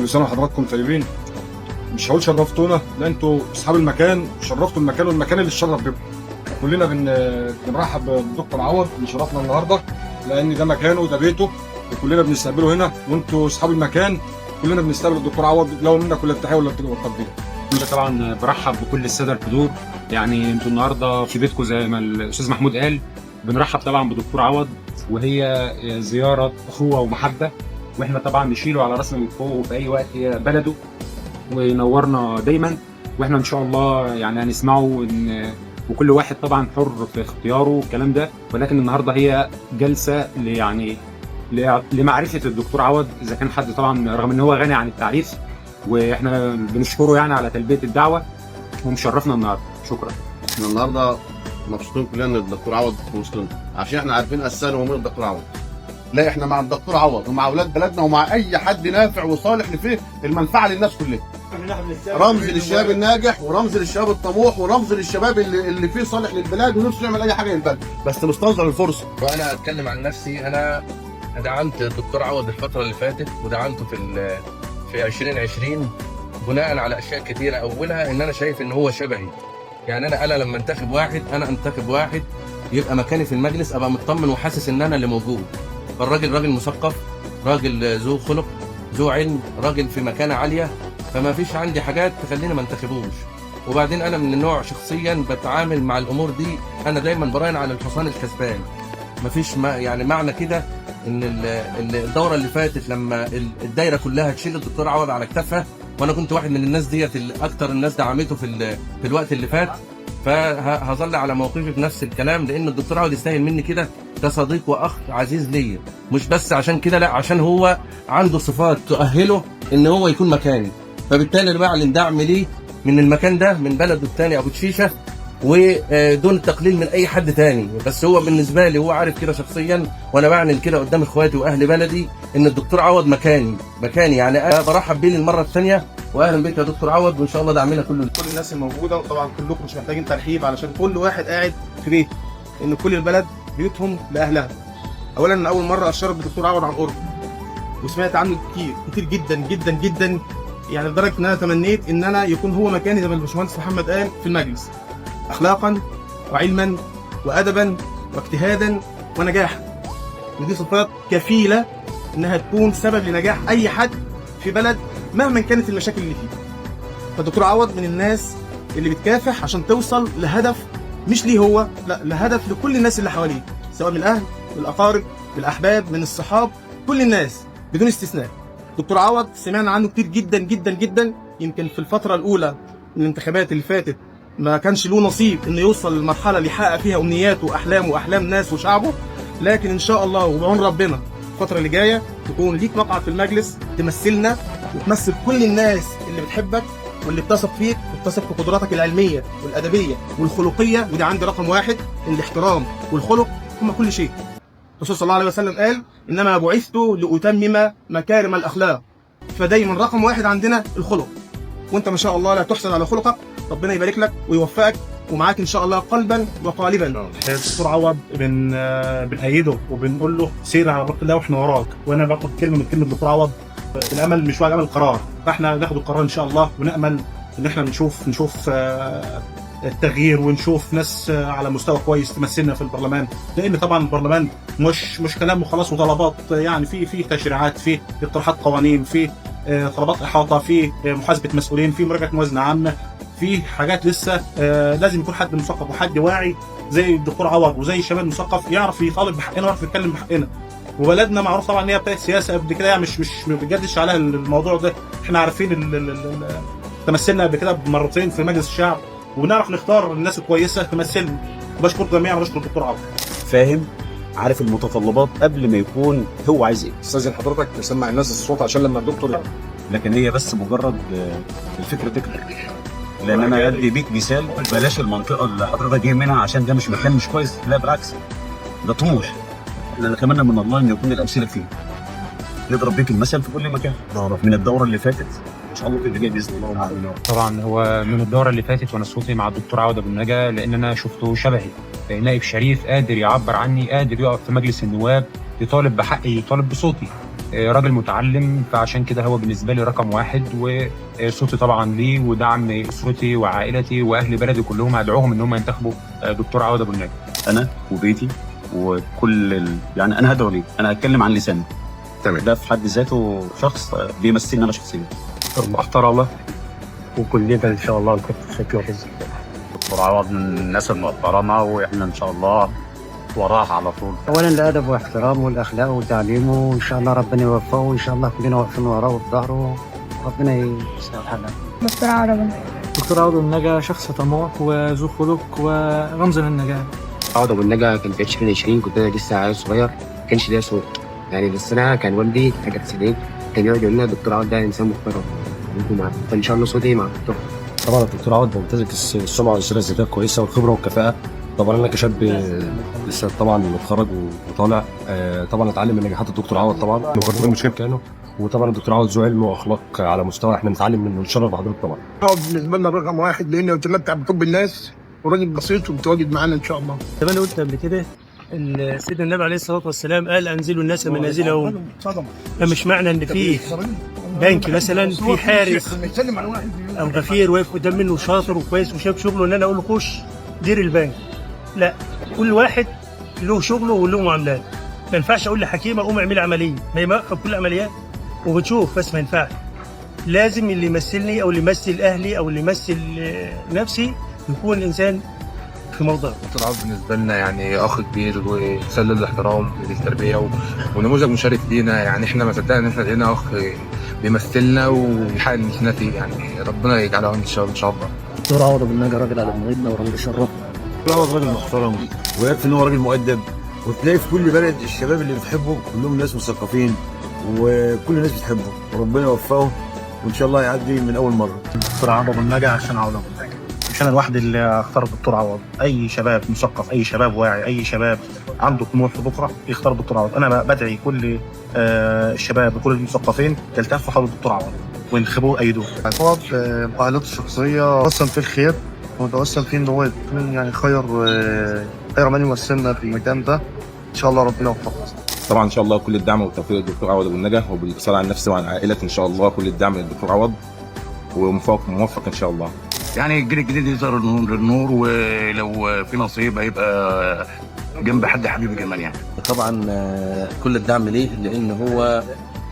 كل سنة وحضراتكم طيبين. مش هقول شرفتونا، لا انتوا اصحاب المكان، شرفتوا المكان والمكان اللي اتشرف بكم. كلنا بنرحب بالدكتور عوض اللي شرفنا النهارده، لان ده مكانه وده بيته، وكلنا بنستقبله هنا، وانتوا اصحاب المكان. كلنا بنستقبل الدكتور عوض، له منا كل التحية والتقدير. طبعا برحب بكل السادة الحضور، يعني انتوا النهارده في بيتكم زي ما الاستاذ محمود قال. بنرحب طبعا بدكتور عوض، وهي زيارة اخوه ومحبه، واحنا طبعا نشيله على راسنا من فوق وفي اي وقت، هي بلده وينورنا دايما. واحنا ان شاء الله يعني هنسمعه ان وكل واحد طبعا حر في اختياره والكلام ده، ولكن النهارده هي جلسه يعني لمعرفة الدكتور عوض، اذا كان حد طبعا رغم ان هو غني عن التعريف، واحنا بنشكره يعني على تلبية الدعوة ومشرفنا النهارده. شكرا. احنا النهارده مبسوطين كلنا ان الدكتور عوض في وسطنا، عشان احنا عارفين اساسا هو مين الدكتور عوض. لا، احنا مع الدكتور عوض ومع اولاد بلدنا ومع اي حد نافع وصالح لفيه المنفعة للناس كلها. رمز للشباب الناجح، ورمز للشباب الطموح، ورمز للشباب اللي فيه صالح للبلاد ونفسه يعمل اي حاجة للبلد، بس مستنظر الفرصة. وانا اتكلم عن نفسي، انا دعمت الدكتور عوض الفترة اللي فاتت، ودعمته في 2020 بناء على اشياء كثيرة، اولها ان انا شايف ان هو شبهي. يعني انا لما انتخب واحد، انا انتخب واحد يبقى مكاني في المجلس، ابقى مطمن وحاسس ان انا اللي موجود. فالراجل راجل مثقف، راجل ذو خلق، ذو علم، راجل في مكانه عالية، فما فيش عندي حاجات تخليني ما انتخبوش. وبعدين انا من النوع شخصيا بتعامل مع الامور دي، انا دايما براهن على الحصان الكسبان. مفيش ما يعني معنى كده ان الدورة اللي فاتت لما الدايرة كلها تشيل الدكتور عوض على كتافها، وانا كنت واحد من الناس ديت اللي اكتر الناس دعمته في الوقت اللي فات، فهظل على موقفي في نفس الكلام، لان الدكتور عوض يستاهل مني كده كصديق واخ عزيز ليا، مش بس عشان كده، لا عشان هو عنده صفات تؤهله ان هو يكون مكاني. فبالتالي انا بعلن دعم ليه من المكان ده، من بلده الثاني ابو تشيشه، ودون التقليل من اي حد تاني، بس هو بالنسبة لي هو عارف كده شخصيا، وانا بعلن كده قدام اخواتي واهل بلدي ان الدكتور عوض مكاني مكاني. يعني انا برحب بيه للمرة الثانية، واهلا بك يا دكتور عوض، وان شاء الله دعمنا كله. كل الناس الموجودة، وطبعا كلكم مش محتاجين ترحيب علشان كل واحد قاعد في بيت، ان كل البلد بيوتهم لاهلها. اولا انا اول مرة اتشرف بالدكتور عوض عن قرب، وسمعت عنه كتير كتير جدا جدا جدا، يعني لدرجة ان انا تمنيت ان انا يكون هو مكاني زي ما الباشمهندس محمد قال في المجلس، اخلاقا وعلما وادبا واجتهادا ونجاحا، ودي صفات كفيله انها تكون سبب لنجاح اي حد في بلد مهما كانت المشاكل اللي فيه. فالدكتور عوض من الناس اللي بتكافح عشان توصل لهدف، مش ليه هو، لا، لهدف لكل الناس اللي حواليه، سواء من الاهل، من الاقارب، من الاحباب، من الصحاب، كل الناس بدون استثناء. دكتور عوض سمعنا عنه كتير جدا جدا جدا، يمكن في الفترة الاولى من الانتخابات اللي فاتت ما كانش له نصيب انه يوصل للمرحلة اللي يحقق فيها امنياته واحلامه واحلام ناس وشعبه، لكن ان شاء الله وبعون ربنا الفترة اللي جاية تكون ليك مقعد في المجلس تمثلنا وتمثل كل الناس اللي بتحبك واللي بتثق فيك وبتثق في قدراتك العلمية والادبية والخلقية، ودي عندي رقم واحد، الاحترام والخلق هما كل شيء. الرسول صلى الله عليه وسلم قال: انما بعثت لاتمم مكارم الاخلاق. فدايما رقم واحد عندنا الخلق، وانت ما شاء الله لا تحسد على خلقك، ربنا يبارك لك ويوفقك ومعاك ان شاء الله قلبا وقالبا. الدكتور عوض بنأيده وبنقول له سير على بركة الله واحنا وراك. وانا باخد كلمة من كلمة الدكتور عوض، الامل مش وعد، الامل قرار، فاحنا ناخد القرار ان شاء الله، ونامل ان احنا نشوف التغيير ونشوف ناس على مستوى كويس تمثلنا في البرلمان، لان طبعا البرلمان مش كلام وخلاص وطلبات، يعني في تشريعات، في اقتراحات قوانين، في طلبات احاطة، في محاسبه مسؤولين، في مراجعه موازنه عامة، في حاجات لسه لازم يكون حد مثقف وحد واعي زي الدكتور عوض وزي الشباب المثقف، يعرف يطالب بحقنا ويعرف يتكلم بحقنا. وبلدنا معروف طبعا ان هي بتاعت سياسة قبل كده، يعني مش ما بنجدش عليها الموضوع ده، احنا عارفين تمثلنا قبل كده بمرتين في مجلس الشعب، ونعرف نختار الناس الكويسة تمثلنا. بشكر جميعا وبشكر الدكتور عوض. فاهم، عارف المتطلبات قبل ما يكون هو عايز ايه. استاذن حضرتك تسمع الناس الصوت عشان لما الدكتور، لكن هي بس مجرد الفكرة تكبر، لان انا ادي بيك مثال، بلاش المنطقة اللي حضرتك جاي منها عشان ده مش مكان مش كويس، لا بالعكس ده طموح. احنا نتمنى من الله ان يكون الامثلة فيه، نضرب بيك المثل في كل مكان من الدورة اللي فاتت ان شاء الله في اللي جاي باذن الله. طبعا هو من الدورة اللي فاتت وانا صوتي مع الدكتور عوض ابو النجا، لان انا شفته شبهي، نائب شريف قادر يعبر عني، قادر يقف في مجلس النواب يطالب بحقي، يطالب بصوتي. راجل متعلم، فعشان كده هو بالنسبة لي رقم واحد، وصوتي طبعا ليه ودعم اسرتي وعائلتي واهل بلدي كلهم هدعوهم ان هم ينتخبوا دكتور عوض ابو النجا. انا وبيتي وكل يعني انا هدعو ليه، انا هتكلم عن لساني. تمام. ده في حد ذاته شخص بيمثلني انا شخصيا. محترمه، وكلنا ان شاء الله نكون في حزب. دكتور عوض من الناس المحترمة، واحنا ان شاء الله وراه على طول. اولا الادب واحترامه والاخلاق وتعليمه، وان شاء الله ربنا يوفقه، وان شاء الله كلنا واقفين وراه وفي ظهره، ربنا يسهل حالنا. دكتور عوض دكتور عوض النجا شخص طموح وذو خلق ورمز للنجاة. عوض ابو النجا كان في 2020، كنت انا لسه عيل صغير، ما كانش ليا صوت يعني، بس انا كان والدي حاجة 90 كان يقعد يقول لنا دكتور عوض ده انسان محترم، فان شاء الله صوتي مع الدكتور. طبعا الدكتور عوض ممتاز السمعة والسيرة الذاتية كويسة والخبرة والكفاءة. طبعا انا كشاب لسه طبعا متخرج وطالع، طبعا اتعلم من نجاحات الدكتور عوض طبعا مش كانوا، وطبعا الدكتور عوض ذو علم واخلاق على مستوى احنا نتعلم منه، نتشرف بحضرتك طبعا. عوض بالنسبة لنا رقم واحد، لانه يتمتع بحب الناس وراجل بسيط ومتواجد معانا ان شاء الله. زي ما انا قلت قبل كده، سيدنا النبي عليه الصلاة والسلام قال انزلوا الناس منازلهم. فمش معنى ان في بنك مثلا في حارس او غفير واقف قدام منه شاطر وكويس وشاف شغله ان انا اقول له خش دير البنك. لا، كل واحد له شغله وله معاملاته. ما ينفعش اقول لحكيمه قوم اعملي عملية، ما هي واقفة بكل العمليات وبتشوف، بس ما ينفعش. لازم اللي يمثلني او اللي يمثل اهلي او اللي يمثل نفسي يكون انسان في موضعه. دكتور عوض بالنسبة لنا يعني اخ كبير وسلل الاحترام للتربية ونموذج مشرف لينا، يعني احنا ما صدقنا ان احنا لقينا اخ بيمثلنا ويحقق اللي فيه، يعني ربنا يجعله ان شاء الله. دكتور عوض ابو النجا راجل على دماغنا وراجل شرفنا. دكتور عوض راجل محترم، ويكفي ان هو راجل مؤدب، وتلاقي في كل بلد الشباب اللي بتحبه كلهم ناس مثقفين وكل الناس بتحبه، وربنا يوفقه وان شاء الله يعدي من اول مرة. دكتور عوض ابو النجا عشان عوض ابو النجا، مش انا الواحد اللي اختار الدكتور عوض. اي شباب مثقف، اي شباب واعي، اي شباب عنده طموح في بكره يختار الدكتور عوض. انا بدعي كل الشباب وكل المثقفين يلتفوا حول الدكتور عوض وينخبوه ايدوه. عوض مؤهلاته الشخصية توسم فيه الخير، ومتوسم فيه ان هو يكون يعني خير من يمثلنا في المكان ده، ان شاء الله ربنا يوفقه. طبعا ان شاء الله كل الدعم والتوفيق للدكتور عوض ابو النجا، وبالاتصال عن نفسي وعن عائلتي ان شاء الله كل الدعم للدكتور عوض، وموفق موفق ان شاء الله. يعني الجيل الجديد يظهر للنور، ولو في نصيب هيبقى جنب حد حبيبي كمان يعني. طبعا كل الدعم ليه، لان هو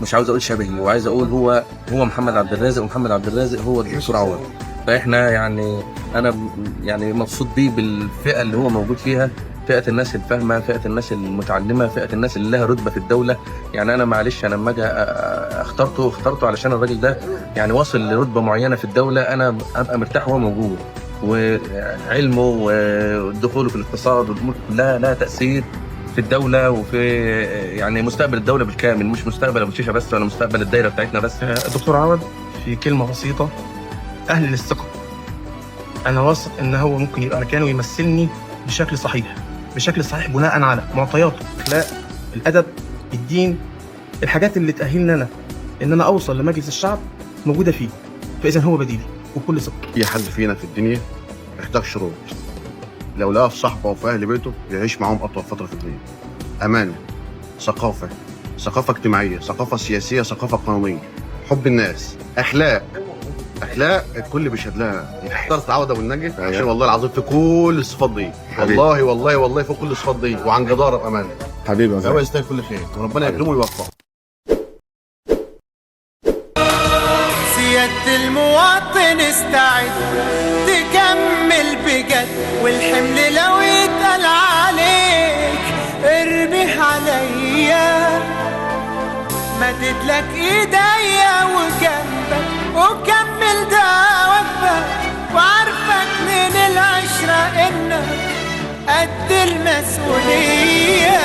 مش عاوز اقول شبهي، وعايز اقول هو محمد عبد الرازق، ومحمد عبد الرازق هو الدكتور عوض. فاحنا يعني انا يعني مبسوط بيه بالفئه اللي هو موجود فيها، فئة الناس الفاهمه، فئة الناس المتعلمه، فئة الناس اللي لها رتبه في الدولة. يعني انا معلش انا لما اجي اخترته علشان الراجل ده يعني واصل لرتبه معينة في الدولة، انا ابقى مرتاح وهو موجود، وعلمه ودخوله في الاقتصاد والامور كلها لها تاثير في الدولة وفي يعني مستقبل الدولة بالكامل، مش مستقبل ابو شيشة بس ولا مستقبل الدايرة بتاعتنا بس. الدكتور عوض في كلمة بسيطة، اهل للثقة. انا واثق ان هو ممكن يبقى مكانه ويمثلني بشكل صحيح، بشكل صحيح بناء على معطياته، الاخلاق، الادب، الدين، الحاجات اللي تاهلني انا ان انا اوصل لمجلس الشعب موجودة فيه، فاذا هو بديلي وبكل ثقة. اي حد فينا في الدنيا محتاج شروط، لو لقى في صاحبه وفي اهل بيته يعيش معاهم اطول فترة في الدنيا. امانه، ثقافة، ثقافة اجتماعية، ثقافة سياسية، ثقافة قانونية، حب الناس، اخلاق، اخلاق الكل بيشهد لها. اخترت عوض ابو النجا عشان والله العظيم في كل الصفات دي، والله والله والله في كل الصفات دي، وعن جداره بامانه. حبيبي هو يستاهل كل خير، وربنا يكرمه ويوفقه. سيادة المواطن استعد تكمل بجد، والحمل لو يتقل عليك ارميه عليا، مدد لك ايديا وجنبك وكمل دعوتك، وعارفك من العشرة انك قد المسؤولية.